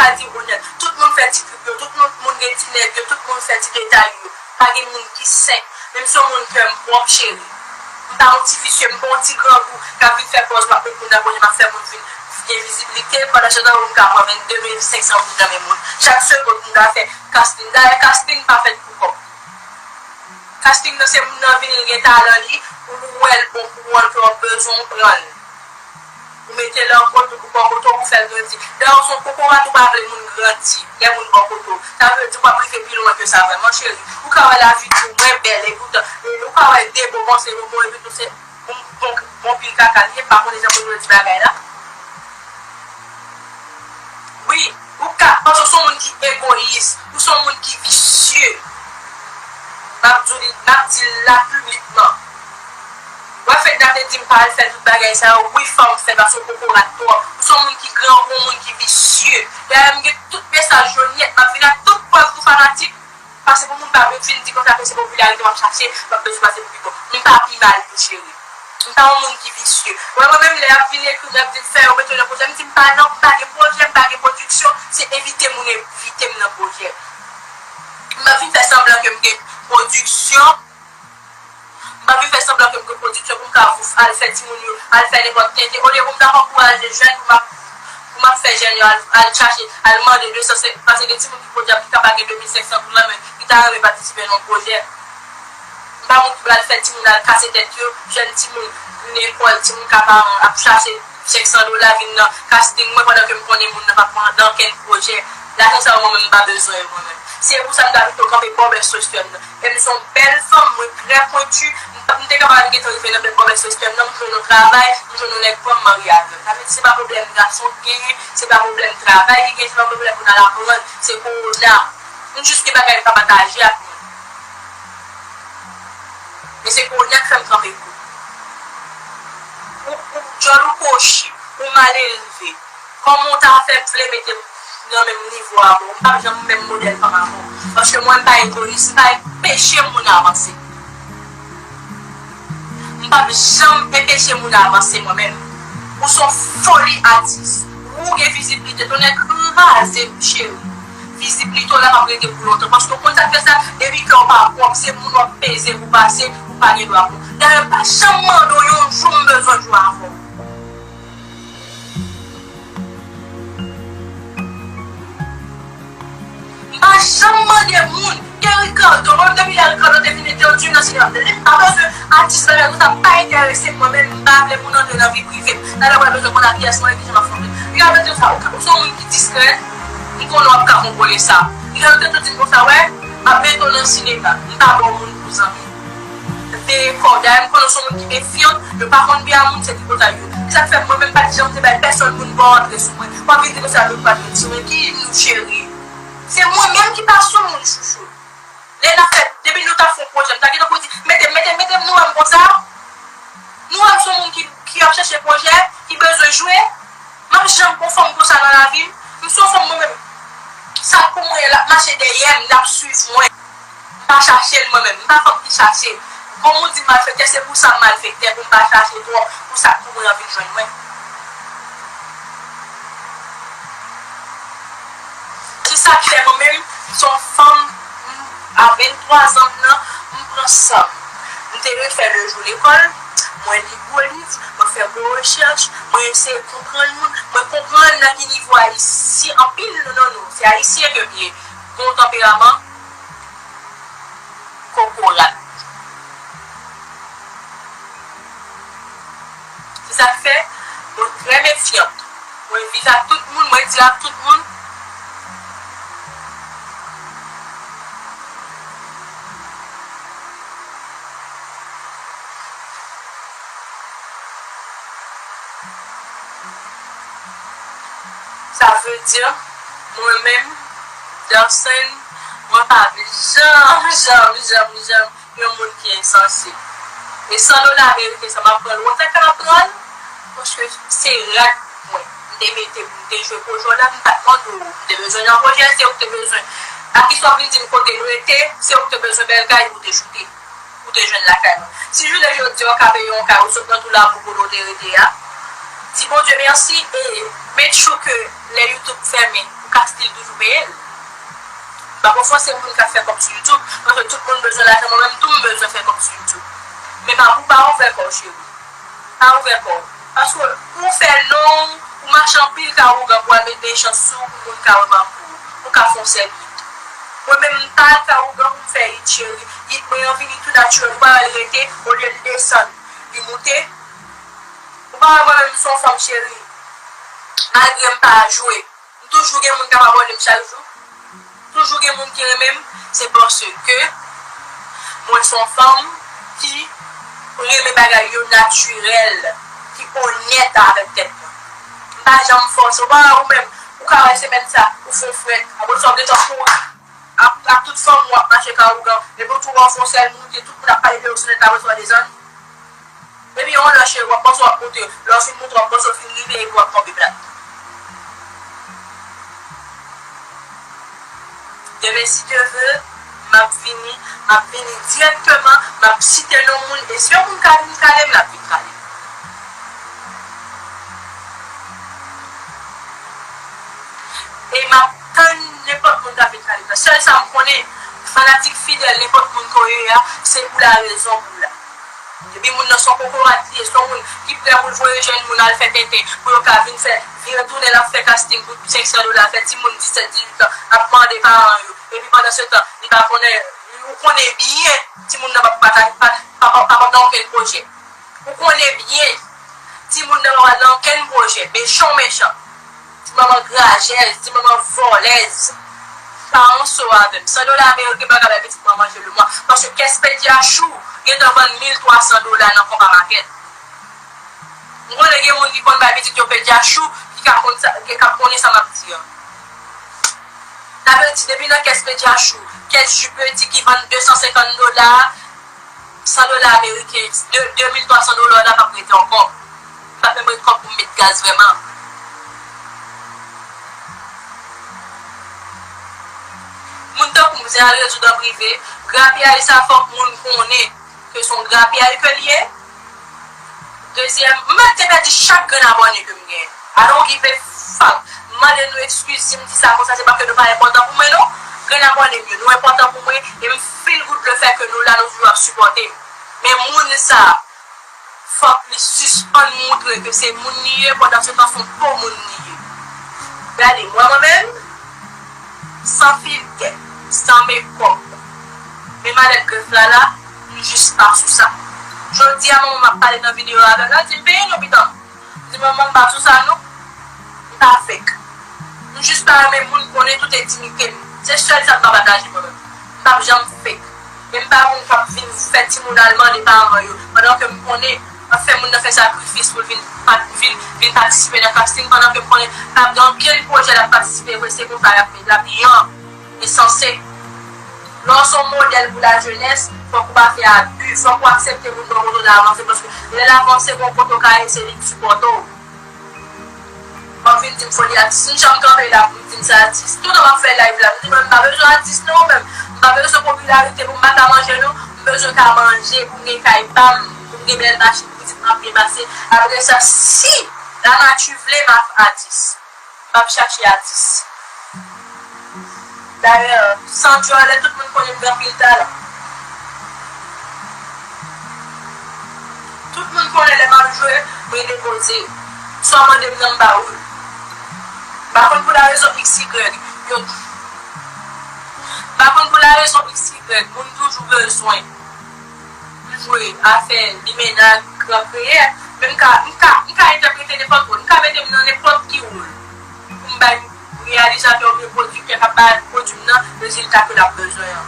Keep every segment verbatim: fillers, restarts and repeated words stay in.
ka di onèt. Tout moun fè ti trip yo, tout moun, moun gen ti nèg yo, tout moun fè ti detay yo. Pa gen moun ki sen. Menm si yon moun kè m pwòp, cheri. M pa yon ti visye, m pa yon ti grangou k ap vin fè pòz, m ap met moun nan kote, m ap fè moun vin gen vizibilite. Pandan se tan, moun ka pran vennde mil senk san goud nan men moun. Chak segonn, moun ka fè casting. Dayè, casting pa fèt pou kòb. Casting nan, se moun nan vini, li gen talan li, ou wè l bon pou wòl ke w ap bezwen, ou pran l. Ou mete l an kote, ou bò kote w, ou fè l grandi. Dayè, w se yon kokorat, ou pa vle moun grandi, lè moun bò kote w. Sa vle di w p ap rive pi lwen ke sa vrèman, cheri. Ou ka wè lavi di w mwen bèl, epoutan, e ou ka wè de bon panse, yon bon, epi tou se yon bon, bon pil kaka li ye, m pa konnen jan pou nou di bagay la. Wi, ou ka, paske w se yon moun ki egoyis, ou se yon moun ki visye. M ap di w li, m ap di l la piblikman. Wè Fedna te di m pa al fè tout bagay sa yo, wi fò m fè paske w kokorat twòp. Ou se yon moun ki grangou, yon moun ki visye. Dayè m gen tout mesaj yo nèt, m ap vin ak tout prèv pou fanatik. Paske pou moun pa vin di konsa ke se popilarite w ap chache, w ap bezwen pase pou pi bon. M pa pi mal tou, cheri. M pa yon moun ki visye. Wè, mwen menm, lè y ap vin ekri m, y ap di m fè, yo mete w nan pwojè, m di m pa nan, m pa gen pwojè, m pa gen pwodiksyon, se envite moun envite m nan pwojè. M pa vin fè sanblan ke m gen pwodiksyon, m pa vin fè sanblan ke m gen pwodiksyon pou m ka al fè timoun yo, al fè nenpòt tenten. Olye pou m t ap ankouraje jèn, pou m ap, pou m ap fè jèn yo al, al chache, al mande de san senkant, paske gen timoun ki pwodiab ki ka pa gen de mil senk san goud nan men, ki ta renmen patisipe nan yon pwojè. M pa moun ki pral fè timoun al kase tèt yo, jèn timoun, lekòl, timoun ka pa ap chache senk san dola vin nan casting mwen pandan ke m konnen moun nan p ap pran nan kenn pwojè. Lajan sa yo mwen menm m pa bezwen yo mwen menm. Se pou sa m ta pito kanpe bò bèso sèm nan. E m se yon bèl fanm, mwen trè pwenti. M pa, m te ka pa gentan rive nan bèl bò bèso sèm nan, m jwenn yon travay, m jwenn yon nèg pran m marye avè l. Sa vle di se pa pwoblèm gason ki genyen, se pa pwoblèm travay ki genyen, se pa pwoblèm moun al aprann, se kowona. M jis gen bagay m pa pataje ak moun. E se kowona k fè m kanpe kou. Ou, ou djòl, ou kochi, ou mal elve. Kòman w ta fè vle mete m nan menm nivo avè w? M p ap janm menm modèl fanm avè w. Paske mwen, m pa egoyis, m pa enpeche moun avanse. M p ap janm enpeche moun avanse mwen menm. Ou se yon foli atis. Ou gen vizibilite, tonnè kraze m, cheri. Vizibilite w la p ap rete pou lontan. Paske w konn sa k fè sa, depi kè w pa pwòp, se moun w ap peze pou pase, ou pa gen dwa pou. Dayè, m pa janm mande w yon jou m bezwen jou avè w. M pa janm mande moun. Gen Ricardo, mwen menm depi lè Ricardo te vin entèvyou nan sinema, m te di m pa bezwen atis bagay konsa, pa enterese m mwen menm, m pa vle moun antre nan vi prive m. Talè w pral bezwen konn abiyès mwen, ki jan m ap fè. Ricardo te di sa, ou, ou se yon moun ki diskrè, m konnen w ap ka kontwole sa. Ricardo te tou di m konsa, wè, m ap mete w nan sinema, m pa ba w moun pou zanmi. Veye kò w. Dayè, m konnen w se yon moun ki mefyan, yo pa konn byen a moun, se tripotay yo. Se sa k fè mwen menm pa t janm te bay pèsonn moun bò antre sou mwen. W ap vin di konsa, nou pa t sou mwen, ki nou cheri. Se mwen menm ki pa sou moun chouchou. Lè n ap fè, depi nou t ap fè yon pwojè, m ta gentan pou di, mete m, mete m, mete m, nou wè m konsa. Nou wè m se yon moun ki, ki ap chèche pwojè, ki bezwen jwe. M ap janm gon fanm konsa nan lavi m. M se yon fanm mwen menm. Sa k pou mwen, l ap mache dèyè m, l ap swiv mwen. M pa chache l mwen menm. M pa fanm ki chache. Kòm ou di m malfektè, se pou sa m malfektè, pou m pa chache twòp, pou sa k pou mwen an vin jwenn mwen. Se sa k fè mwen menm, m se yon fanm, m, a venntwa zan m nan, m pran san m. M te refè de jou lekòl, mwen li gwo liv, mwen fè gwo rechèch, mwen eseye konprann moun, mwen konprann nan ki nivo Ayisyen, anpil nan nou, se Ayisyen ke m ye, gon tanperaman kokorat. Se sa k fè, mwen trè mefyant. Mwen viv ak tout moun, mwen di ak tout moun. Sa vle di, mwen menm, Darcène, mwen pa vle janm, janm, janm, janm yon moun ki ensanse. E san dola ameriken sa, m ap pran l. Ou konn sa k fè m ap pran l? Paske se rad mwen. M te mete pou m te jwe pwojè w la, m pa t mande w. M te bezwen nan pwojè, se ou k te bezwen. Akiswa vin di m kote l rete, se ou k te bezwen bèl kay pou te choute. Ou te jwenn lakay mwen. Si jounen jodi a w ka peye yon kay, ou sot nan tou labou kote w te rete a, di Bondye mèsi e make sure ke lè YouTube fèmen, Casting toujou peye l. M p ap ofanse moun k ap fè kòb sou YouTube, paske tout moun bezwen lajan, mwen menm tou m bezwen fè kòb sou YouTube. Men pa pou pa ouvè kò w, cheri. Pa ouvè kò w. Paske pou w fè non w, ou mache anpil ka ougan pou al met de chans sou ou pou moun ka remarke w. Ou ka fè yon sèl hit. Mwen menm m pa al ka ougan pou m fè hit, cheri. Hit mwen an vini tou natirèl. Ou pa wè l rete, olye l desann, li moute. Ou pa wè mwen menm m se yon fanm, cheri. Malgre m pa jwe, m toujou gen moun k ap abòne m chak jou. Toujou gen moun ki renmen m. Se paske mwen se yon fanm ki renmen bagay yo natirèl, ki onèt avèk tèt mwen. M pa janm fòse. Ou pa wè ou menm, ou ka wè semèn sa, ou fè yon frèt. Apre sa, w gentan kouri. Ap, ap tout fanm ou ap mache ka ougan. Epi w tou wè w fè yon sèl moute, tout moun ap pale de ou sou nèt la, apre sa w desann. Epi yon lè cheri, w ap panse w ap moute. Lè w fin moute, w ap panse w fin rive epi w ap tonbe plat. Demen, si Dye vle, m ap vini, m ap vini dirèkteman, m ap site non moun, e si yon moun ka vin kale m, l ap vin kale m. E m ap tann nenpòt moun k ap vin kale m nan. Sèl sa m konnen, fanatik fidèl nenpòt moun ke w ye a, se pou larezon pou w la. Epi moun nan se yon kokorat li ye, se yon moun ki prè pou l voye jèn moun al fè tenten, pou yo ka vin fè, vire tounen l ap fè casting pou senk san dola, fè timoun disèt, dizuit an, ap mande paran yo. Epi pandan se tan, li pa konnen, ou konnen byen, timoun nan pa, pa, pa, pa, pa, pa nan okenn pwojè. Ou konnen byen, timoun nan pa pral nan okenn pwojè, mechan w mechan. Ti manman grajèz, ti manman vòlèz. Pa anso avè m. San dola ameriken pa ka bay pitit mwen manje le mwa. Paske kès pediachou gentan vann mil twa san dola nan konpa makèt. M konnen gen moun ki konn bay pitit yo pediachou, ki ka konn sa, ki ka konnen sa m ap di an. Sa vle di, depi nan kès pediachou, kès ji pedi ki vann de san senkant dola, san dola ameriken, de, de mil twa san dola la p ap rete ankò. M p ap menm ret kòb pou m met gaz vrèman. Moun tankou m, se al rezoud an prive. Grapyay sa, fòk moun konnen ke se yon grapyay ke l ye. Dezyèm, m mèt te pèdi chak grenn abòne ke m genyen. I don't give a fuck. M mande nou ekskiz si m di sa konsa, se paske nou pa enpòtan pou mwen, non. Grenn abòne m yo, nou enpòtan pou mwen, e m feel good le fait que nou la, nou toujou ap sipòte m. Men moun sa, fòk li sispann montre ke se moun li ye, pandan se tan se yon po moun li ye. Gade, mwen, mwen menm, san filtè, san mekòp. Men malèt grèf la la, m jis pa sou sa. Jodi a, manman m ap pale nan videyo a avè m, l di m, "Peye non, pitit." M di, "Manman, m pa sou sa non. M pa fake. M jis pa renmen moun konnen tout entimite m. Se sèl sa m pa pataje mwen menm. M p ap janm fake." E m pa moun k ap vin fè timoun al mande paran yo, pandan ke m konnen, m ap fè moun nan fè sakrifis pou l vin, pa, vin, vin patisipe nan casting, pandan ke m konnen p ap gen okenn pwojè l ap patisipe vre, se konsa y ap, l ap yan, e sanse. Lè w se yon modèl pou lajenès, fòk ou pa fè abi, fòk ou aksepte moun nan kote w la avanse, paske lè l avanse, gon kote w ka ye, se li k sipòte w. W ap vin di m foli atis. M janm kanpe la pou m di m se atis. Toutan m ap fè live la, m di mwen m pa bezwen atis non, mwen menm. M pa bezwen popilarite pou m pa ka manje non. M bezwen ka manje, pou m gen kay pa m, pou m gen bèl machin, pou pitit mwen ap byen pase. Apre sa, si lanati vle, m ap atis. M ap chache atis. Dayè, san Dior, lè tout moun konnen m gen anpil talan. Tout moun konnen lè m ap jwe, mwen depoze. Sa w mande m nan, m ba ou l. M pa konn pou larezon iks igrèk, yo, m pa konn pou larezon iks igrèk, moun toujou bezwen m jwe afè limena, gran kreyè, men m ka, m ka, m ka entèprete nenpòt wòl, m ka mete m nan nenpòt ki wòl pou m bay reyalizatè oubyen pwodiktè k ap ba, pwodui m nan rezilta ke l ap bezwen an.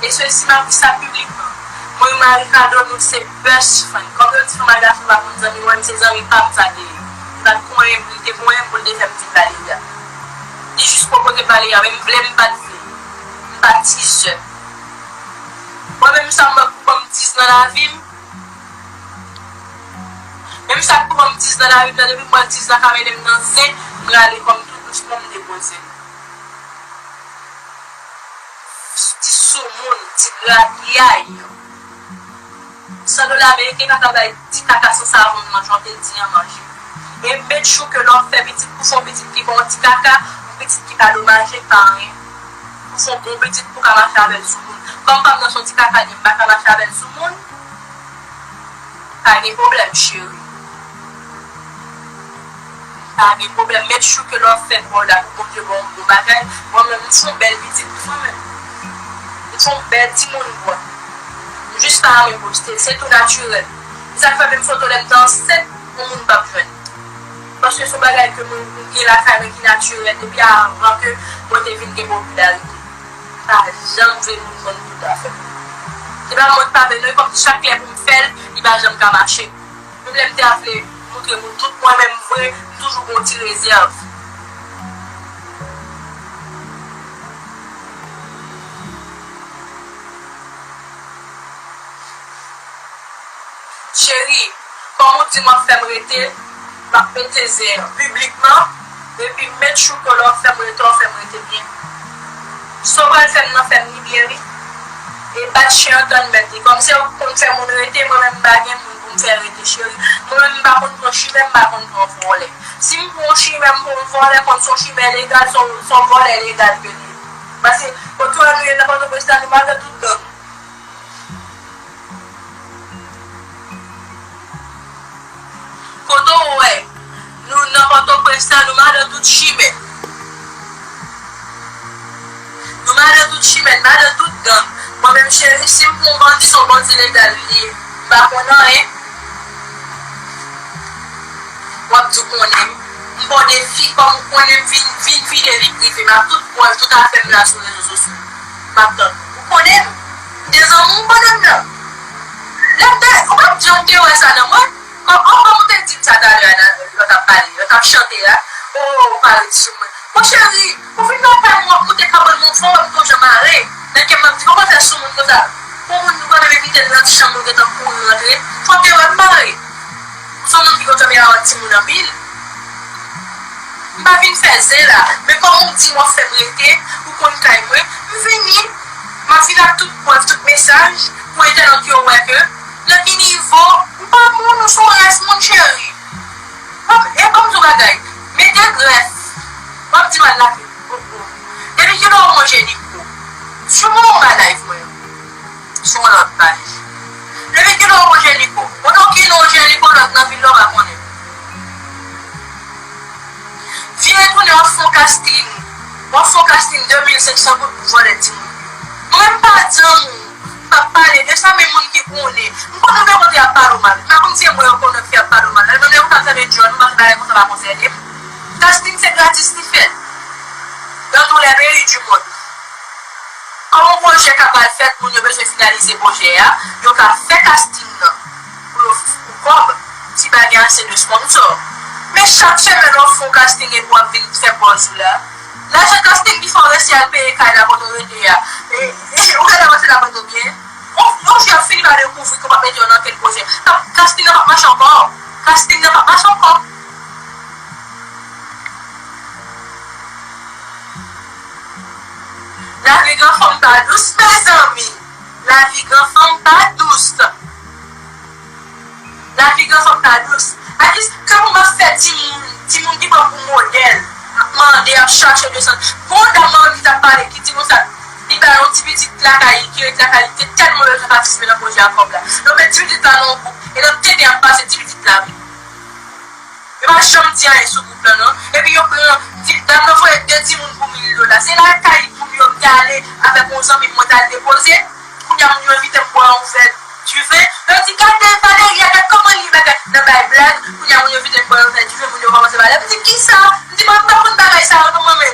E sesi, m ap di sa piblikman. Mwen, Marie Kado, nou se best friend. Kòm yo di fanm ak gason pa konn zanmi, mwen, se zanmi pa m sa te ye. Li pa t konyen m, li te konyen m pou l te fè m vin Valeria. Li jis pwopoze m Valeria, men m vle, m pa t vle. M pa t dizè. Mwen menm, sa m wè pou ban m diz nan lavi m. Menm sa k pou ban m diz nan lavi m nan, depi m wè diz la ka mennen m nan zen, m rale kò m tou dousman, m depoze l. Ti soumoun, ti grapyay. San dola ameriken pa ka bay ti kaka san savon nan, jan w te di an, manje. E make sure ke lè w ap fè pitit, pou fè yon pitit ki pa yon ti kaka, ou pitit ki pa domaje, pa anyen. Ou se yon bon pitit pou ka mache avè l sou moun. Kòm pa m nan se yon ti kakadye, m pa ka mache avè l sou moun. Pa gen pwoblèm, cheri. Pa gen pwoblèm. Make sure ke lè w ap fè bòl la pou Bondye ba w yon bon bagay. Mwen menm, m se yon bèl pitit tou mwen menm. M se yon bèl timoun bwa. M jis pa renmen poste l. Se tou natirèl. Se sa k fè menm foto lè m te ansent, yon moun p ap jwenn. Paske se yon bagay ke mwen, mwen gen lakay mwen ki natirèl depi avan ke mwen te vin gen popilarite. M pa janm vle moun konn tout afè m. Se pa mwen k pa vle non, e kòm chak lè pou m fè l, li pa janm ka mache. Menm lè m te ap vle montre moun tout mwen menm vre, m toujou gen yon ti rezèv. Cheri, kòm ou di m ap fè m rete, m ap mete zen an piblikman, epi make sure ke lè w ap fè m rete, w fè m rete byen. Sa w pral fè m nan, fè m li byen, wi. E bat chen an tann mèt li. Kòm se ou k konn fè moun rete, mwen menm m pa gen moun pou m fè rete, cheri. Mwen menm m pa konn pran chimè, m pa konn pran vòlè. Si m pran yon chimè, m pran yon vòlè, konn se yon chimè legal, se yon, se yon vòlè legal ke li ye. Paske, kote nou ye nan Pòtoprens la, nou madan tout gang. Kote w wè, nou nan Pòtoprens la, nou madan tout chimè. Nou madan tout chimè, nou madan tout gang. Mwen menm cheri, si m pran yon bandi, se yon bandi legal li ye. M pa konn anyen. W ap di w konnen m. M ba w defi, kòm ou konnen m vin, vin vide vi prive m ak tout prèv, tout afè m la sou rezo sosyo. M ap tann ou. Ou konnen m. M te zanmi w pandan m nan. Lè m te, ou pa t janm te wè sa nan mwen. Kòm, oh, kòm ou te di m sa talè a, nan, lè w t ap pale, lè w t ap chante a. Oh, ou pa ret sou mwen. Moncheri, ou vin lakay mwen, w ap moute kabann mwen, fò w wè m gon jan mare. Nan kè m, m ap di, kòman fè sou moun konsa? Pou moun nou pa menm envite l nan ti chanm nou gentan kouri rantre. Fò w te wè m mare. Ou se yon moun ki konn fè m yon timoun anpil. M pa vin fè zen la, men kòm ou di m w ap fè m rete, ou konn kay mwen, m vini. M ap vin ak tout prèv, tout mesaj, pou entènot yo wè ke nan ki nivo, ou pa moun, ou se yon rès moun cheri. E ban m di w bagay, mete grèf, w ap di m al lave. Depi kilè w manje liko? Sou mwen ou pa live mwen. Sou yon lòt paj. Depi kilè w manje liko? Kote w ki non Jeliko lòt nan vil la w pa konnen. Vire tounen w ap fè yon casting. W ap fè yon casting de mil senk san goud pou vòlè timoun yo. Mwen m pa di anmou. M p ap pale de sa, men moun ki konnen. M konnen gen kote y ap pale w mal. M pa konn si e mwen yo konnen ki ap pale w mal. Lè mwen menm m pa fè de djòl, m pa fè bagay konsa pa konsène m. Casting se gratis li fèt. Dans tous les pays du monde. Kòm yon pwojè ka pral fèt, moun yo bezwen finalize pwojè a, yo ka fè casting nan. Pou yo, pou kòb, si pa gen ase de sponsor. Men chak semèn w ap fè yon casting epi w ap vin fè buzz ou la. Lajan casting ki fè w resi al peye kay la kote w rete a. E, e, ou genlè panse l ap rete w byen. Yon, yon jou y ap fini pa dekouvri ke w p ap mete yo nan kèk koze. Casting nan p ap mache ankò. Casting nan p ap mache ankò. Lavi gran fanm pa dous, mezanmi. Lavi gran fanm pa dous. Lavi gran fanm pa dous. Atis, kè pou m ap fè timoun, timoun ki pran pou modèl, ap mande, ap chache de sant. Gon dam mwen menm ki t ap pale, ki di konsa, li bay yon ti pitit lakay li, ki ret lakay li, te tèlman bezwen patisipe nan pwojè a kòb la. Yo met ti pitit la nan yon gwoup, e nan tenten ap pase ti pitit la. Yo pa janm di anyen sou gwoup lan non. Epi yo pran, ti, dam nan voye de timoun pou mil dola. Se lakay pou m yo m te ale avèk yon zanmi m mwen t al depoze. Kounye a moun yo envite m bwè yon vè diven. Yo di, "Gade Valeria, gad kòman li ye, bagay." Nan bay blag, kounye a moun yo envite m bwè yon vè diven, moun yo kòmanse pale. M di, "Kisa?" M di, "Mwen m pa konn bagay sa yo non mwen,